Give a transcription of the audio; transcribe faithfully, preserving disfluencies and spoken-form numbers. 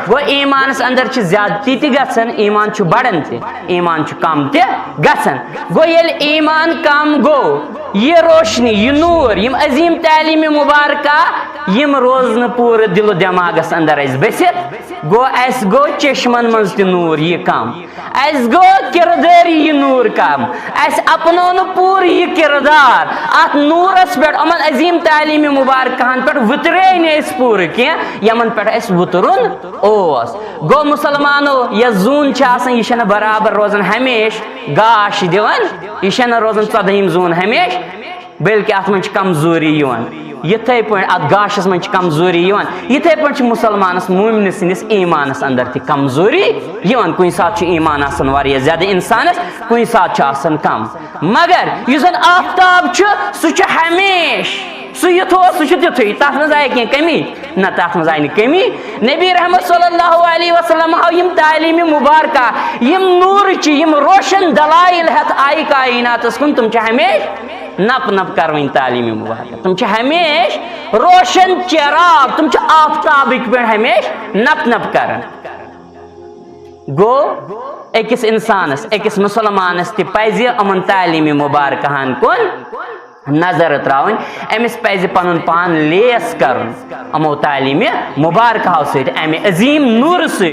گوٚو، ایٖمانس اندر چھِ زیادتی تہِ گژھان، ایٖمان چھُ بڑان تہِ، ایٖمان چھُ کم تہِ گژھان۔ گوٚو، ییٚلہِ ایٖمان کم گوٚو، یہِ روشنی، یہِ نوٗر، یِم عظیٖم تعلیٖم مبارکہ، یِم روزنہٕ پوٗرٕ دِل و دٮ۪ماغس اندر اَسہِ بٔسِتھ، گوٚو، اَسہِ گوٚو چشمن منٛز تہِ نوٗر یہِ کم، اَسہِ گوٚو کردٲری یہِ نوٗر کم، اَسہِ اپنوو نہٕ پوٗرٕ یہِ کردار۔ اتھ نوٗرس پٮ۪ٹھ، یِمن عظیٖم تعلیٖم مبارکہن پٮ۪ٹھ وُترے نہٕ أسۍ پوٗرٕ کینٛہہ، یِمن پٮ۪ٹھ اَسہِ وُترُن اوس۔ گوٚو، مسلمانو، یۄس زوٗن چھِ آسان، یہِ چھَنہٕ برابر روزان ہمیشہِ گاش دِوان، یہِ چھَنہٕ روزان ژۄدہِم زوٗن ہمیشہِ، بلکہِ اتھ منٛز چھِ کمزوری یِوان۔ یِتھے پٲٹھۍ اتھ گاشس منٛز چھِ کمزوری یِوان، یِتھے پٲٹھۍ چھِ مسلمانس، مومنہٕ سٕنٛدِس ایٖمانس اندر تہِ کمزوری یِوان۔ کُنہِ ساتہٕ چھُ ایٖمان آسان واریاہ زیادٕ انسانس، کُنہِ ساتہٕ چھُ آسان کم۔ مگر یُس زن آفتاب چھُ، سُہ چھُ ہمیشہِ، سُہ یُتھ اوس، سُہ چھُ تیُتھُے۔ تتھ منٛز آیہِ کینٛہہ کمی؟ نہ، تتھ منٛز آیہِ نہٕ کمی۔ نبی رحمت صلی اللہ علیہ وسلم ہاو یِم تعلیٖم مبارکہ، یِم نوٗرٕچہِ، یِم روشن دلائل ہٮ۪تھ آیہِ کائناتس کُن، تِم چھِ ہمیشہِ نپ نپ کروٕنۍ تعلیٖم مبارکہ۔ تِم چھِ ہمیشہِ روشن چراغ، تِم چھِ آفتابٕکۍ پٲٹھۍ ہمیشہِ نپ نپ کران۔ گوٚو، أکِس انسانس، أکِس مسلمانس تہِ پزِ یِمن تعلیٖم مبارکہن کُن نظر تراوٕنۍ۔ أمِس پزِ پنُن پان لیس کرُن یِمو تعلیٖم مبارکہو سۭتۍ، امہِ عظیٖم نوٗرٕ سۭتۍ۔